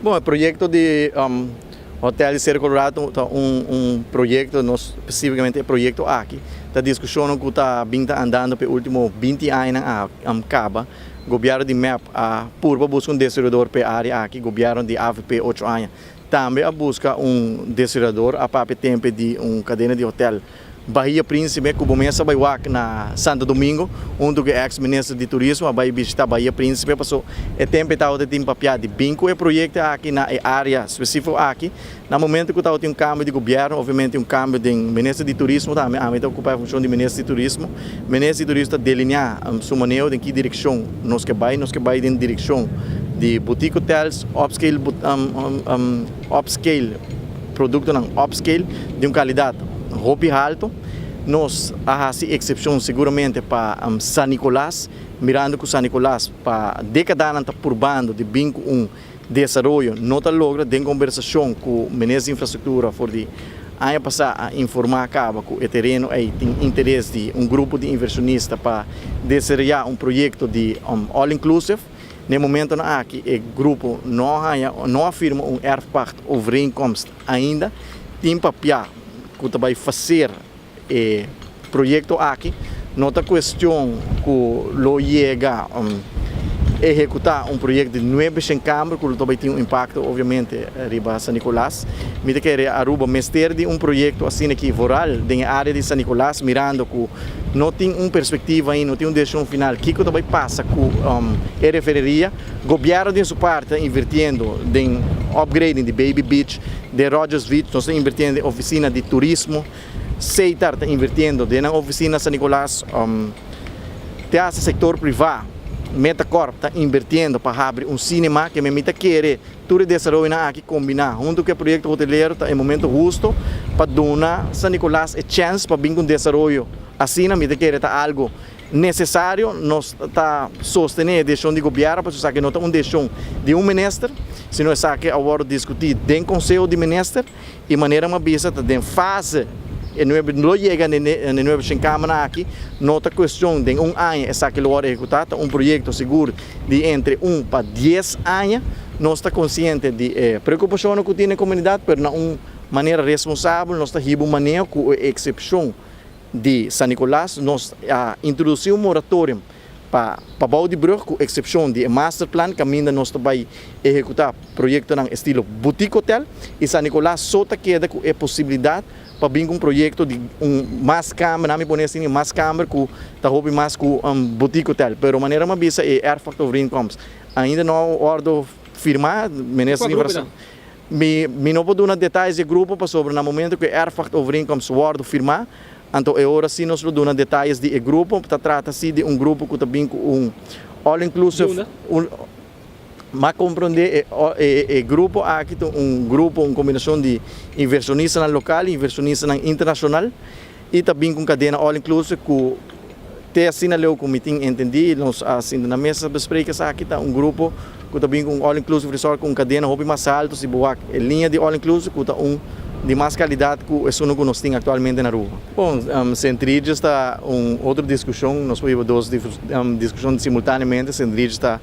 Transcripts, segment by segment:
Bon, e proyecto di Hotel di Cerro Colorado ta un proyecto, nos specificamente e proyecto aki, ta discusion cu ta bin ta andando pa e ultimo 20 aña caba. Gobierno di MEP a purba busca un desaroyador pa e area aki, gobierno di AVP 8 aña tambe a busca un desaroyador, a papia tempo di un cadena di hotel Bahia Principe, cu bo mes a bay wak na Santo Domingo, hunto cu ex-minister di turismo a bay bishita Bahia Principe, paso e tempo tabata tin papia di bin cu e proyecto aki na e area specifico aki. Na momento cu tabata un cambio di gobierno, obviamente un cambio di minister di turismo tambe, ami ta ocupa e funcion di minister di turismo. Minister di turismo ta delinea su maneho den ki direccion nos ke bay. Nos ke bay den direccion di boutique hotels, upscale, upscale productonan upscale di un calidad hopi halto. Nos a haci excepcion seguramente pa San Nicolas, mirando cu San Nicolas pa decadanan ta purbando di bin cu un desaroyo, no ta logra. Den conversacion cu minister di infrastructura for di aña pasa a informa caba cu e tereno ey tin interes di un grupo di inversionista pa desaroya un proyecto di all inclusive. Na momento aki e grupo no a firma un erfpacht overeenkomst ainda. Tin papia cu ta bay haci e proyecto aki. No ta cuestion cu lo yega ehecuta un proyecto di 900 camber cu tambe tin un impacto obviamente riba San Nicolas. Mi ta kere Aruba mester di un proyecto asina aki vooral den area di San Nicolas, mirando cu no tin un perspectiva ey, no tin un decision final. Kico tambe pasa cu e refineria? Gobierno di su parti ta invirtiendo den upgrading di Baby Beach, di Rogers Beach, nos ta invirtiendo den oficina di turismo, Setar ta invirtiendo den oficina San Nicolas, te e sector priva, Metacorp ta invirtiendo pa habri un cinema, cu mi ta kere tur e desaroyo aki combina hunto cu e proyecto hotelero ta e momento husto pa duna San Nicolas e chance pa bin cu un desaroyo asina. Mi ta kere ta algo necesario. Nos ta sostene e decision di gobierno, pasobra esaki no ta un decision di un minister, sino esaki a wordo discuti den Conseho di Minister y manera m'a bisa, ta den fase e nuebe, lo yega na e 900 camber aki. No ta cuestion di un aña esaki lo ehecuta, ta un proyecto sigur di entre 1 pa 10 aña. Nos ta consciente di preocupacion cu tin den comunidad, mas na un manera responsabel nos ta hiba un maneho. Cu excepcion di San Nicolas, nos a introduci un moratorium pa bou di brug, cu excepcion di masterplan, caminda nos ta bay ehecuta proyecto na estilo boutique hotel, y San Nicolas so ta keda cu e posibilidad pa bin cu un proyecto di un mas camber, laga mi pone asina, mas camber cu ta hopi mas cu un boutique hotel. Pero manera m'a bisa, e erfpachtovereenkomst ainda no a wordo firma, minister di infrastructura. Mi no por duna detaye di grupo pasobra na momento cu erfpachtovereenkomst wordo firma, anto e ora si nos lo duna detaye di e grupo. Ta trata si di un grupo cu ta bin cu un all inclusive un, m'a comprende e grupo aki un grupo, un combinacion di inversionista local y inversionista internacional y tambe cu cadena all inclusive cu te asina leu cu mi tin entendi, nos asina na mesa bespreken aki, ta un grupo cu tambe cu un all inclusive resort cu un cadena hopi mas halto, si bo wak e liña di all inclusive, cu ta un di mas calidad cu esun cu nos tin actualmente na Aruba. Bon, St. Regis ta un otro discusion, nos por dos discusion simultaneamente. St. Regis ta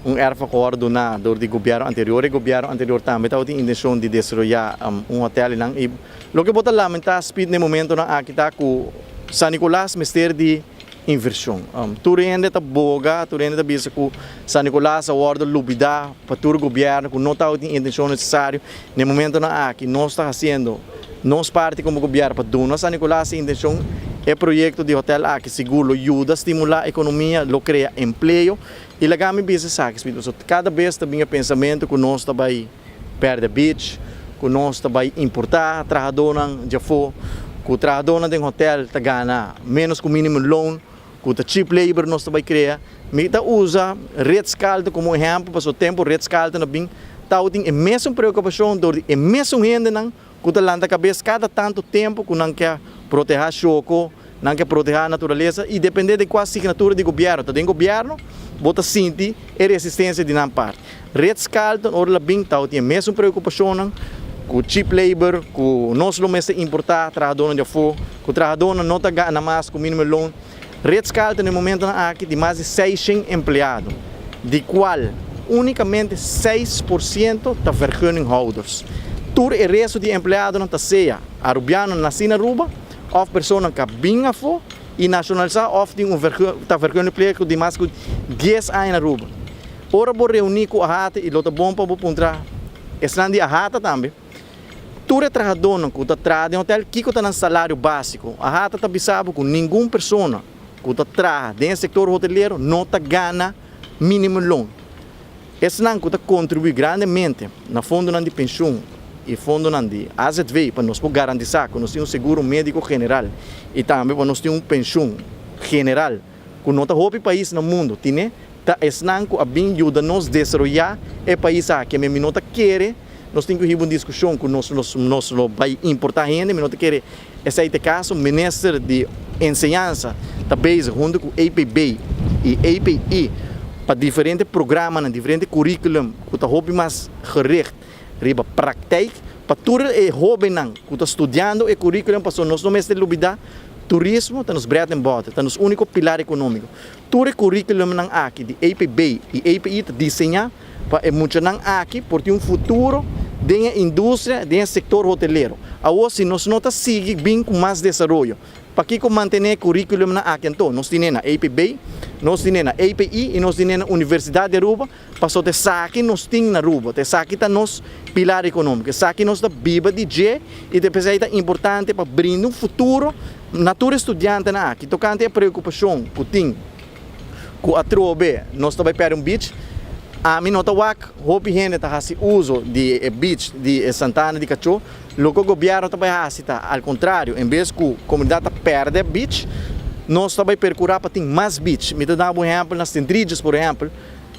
un erfakkoord duna door di gobierno anterior y gobierno anterior tambe tabatin intencion di desaroya un hotel y loke bo ta lamenta, Speed, na e momento nan aki ta cu San Nicolas mester di inversion. Tur hende ta boga, tur hende ta bisa cu San Nicolas a wordo lubida pa tur gobierno, cu no tabatin intencion necesario. Na e momento nan aki nos ta haciendo nos parti como gobierno pa duna San Nicolas intencion. E proyecto di hotel aki sigur lo yuda stimula economia, lo crea empleo y laga mi bisa esaki, so cada bes ta bin e pensamento cu nos ta bay perde beach, cu nos ta bay importa trahadornan di afo, cu trahadornan den hotel ta gana menos cu minimum loan, cu ta cheap labor nos ta bay crea. Mi ta usa Ritz-Carlton como ehempel, pasobra tempo Ritz-Carlton a bin, tabatin e mesun preocupacion door di e mesun hendenan cu ta lanta cabes cada tanto tempo cu nan kier proteha shoco, nan kier proteha naturalesa y depende di cua asignatura di gobierno ta den gobierno, bo ta sinti e resistencia di nan parti. Ritz-Carlton, ora el a bin, tabatin e mesun preocupacionnan cu cheap labor, cu nos lo mester importa trahadornan di afo, cu trahadornan no ta gana mas cu minimum loan. Ritz-Carlton na e momento aki tin mas di 600 empleado, di cual Unicamente 6% ta vergunninghouders. Tur e resto di empleadonan ta sea Arubiano naci na Aruba of persona cu bin afo y nacionalisa of tin un ta vergunningplichtig di mas cu 10 aña na Aruba. Ora bo reuni cu AHATA y lo ta bon pa bo puntra esnan di AHATA tambe, tur e trahadornan cu ta traha den hotel, kico ta nan salario basico? AHATA ta bisa bo cu ningun persona cu ta traha den e sector hotelero no ta gana minimumloon. Esnan cu ta contribui grandemente na fondonan di pensioen y fondonan di AZV pa nos por garantisa cu nos tin un seguro medico general y tambe pa nos tin un pensioen general cu no ta hopi pais na mundo tine, ta esnan cu a bin yuda nos desaroya e pais aki. Mi no ta kere nos tin cu hiba un discusion cu nos lo bay importa hende, mi no ta kere esey ta e caso. Minister di Enseñansa ta bezig hunto cu EPB y EPI pa diferente programanan, diferente curriculum cu ta hopi mas gericht riba praktijk pa tur e hobennan cu ta studiando e curriculum, pasobra nos no mester lubida, turismo ta nos bread and butter, ta nos unico pilar economico. Tur e curriculumnan aki di EPB y EPI ta diseña pa e muchanan aki por tin un futuro den e industria, den e sector hotelero. Awor si nos no ta sigui bin cu mas desaroyo, pakico mantene e curriculumnan aki anto? Nos tine na EPB, nos tine na EPI y nos tine na Universidad di Aruba, pasobra ta esaki nos tin na Aruba, ta esaki ta nos pilar economico, esaki nos ta biba di dje y ta pesey ta importante pa brinda un futuro na tur e studiantenan aki. Tocante e preocupacion cu tin cu atrobe nos ta bay perde un beach, ami no ta wak hopi hende ta haci uzo di e beach di e Santana di Cacho. Loke gobierno ta bay haci ta al contrario, en bes cu comunidad ta perde beach, nos ta bay percura pa tin mas beach. Mi ta daba un ehempel na Sint Regis, por ehempel,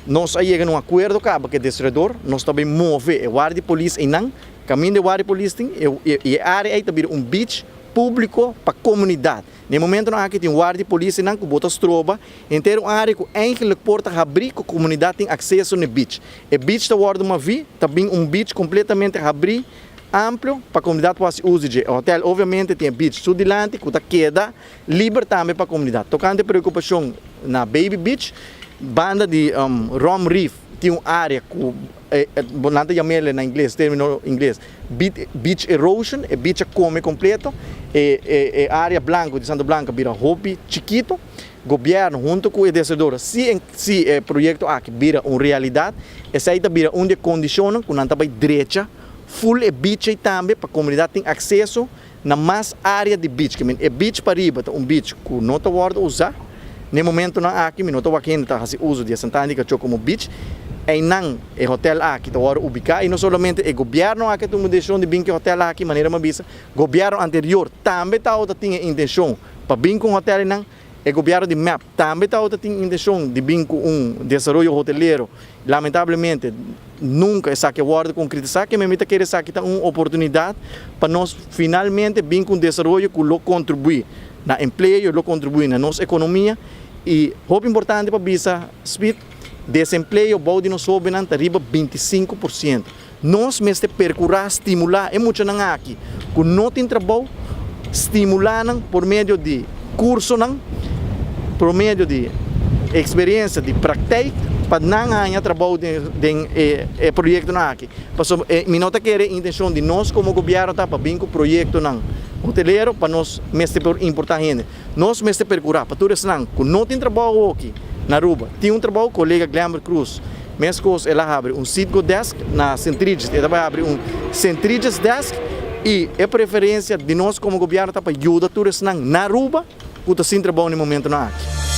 nos a yega na un acuerdo caba cu e destruidor, nos ta bay move e guardia di polis eynan, caminda e guardia di polis tin, y e area ey ta bira un beach publico pa comunidad. Na e momentonan aki tin guardia di polisnan cu bo ta stroba henter un area cu eigenlijk por ta habri cu comunidad tin acceso na e beach. E beach ta wordo mavi, ta bin un beach completamente habri, amplio, pa comunidad por haci uso di dje. E hotel obviamente tin e beach su dilanti cu ta keda liber tambe pa comunidad. Tocante preocupacion na Baby Beach, banda di Rum Reef tin un area cu nan ta yam'el na ingles, termino ingles, beach erosion, e beach a come completo, e area blanco di Santa Blanca bira hopi chikito. Gobierno hunto cu e desaroyador, si si e proyecto aki bira un realidad, esey ta bira un di e condicionnan cu nan ta bay drecha full e beach ey tambe pa comunidad tin acceso na mas area di beach. Ke men e beach pariba ta un beach cu no ta wordo usa. Na e momentonan aki mi no ta wak hende ta haci uso di e Santana di Cachó como beach. Eynan e hotel aki ta wordo ubica y no solamente e gobierno aki a tuma decision di bin cu e hotel aki, manera mi a bisa, gobierno anterior tambe tawata tin e intencion pa bin cu un hotel eynan. E gobierno di mep tambe tawata tin intencion di bin cu un desaroyo hotelero. Lamentablemente nunca esaki a wordo concretisa, ke mi ta kere esaki ta un oportunidad pa nos finalmente bin cu un desaroyo cu lo contribui na empleo, lo contribui na nos economia y hopi importante pa bisa Speed, desempleo bou di nos hobennan ta riba 25%. Nos mester percura stimula e muchanan aki cu no tin trabou, stimula nan por medio di cursonan, por medio di experiencia di praktijk pa nan haña trabou den e proyectonan aki. Pasobra mi no ta kere intencion di nos como gobierno ta pa bin cu proyectonan hotelero pa nos mester por importa hende. Nos mester percura pa tur esnan cu no tin trabou awoki na Aruba tin un trabou. Colega Glenbert Croes mescos el a habri un Citgo desk na Sint Regis, e ta bay habri un Sint Regis desk y e preferencia di nos como gobierno ta pa yuda tur esnan na Aruba cu ta sin trabou na e momentonan aki.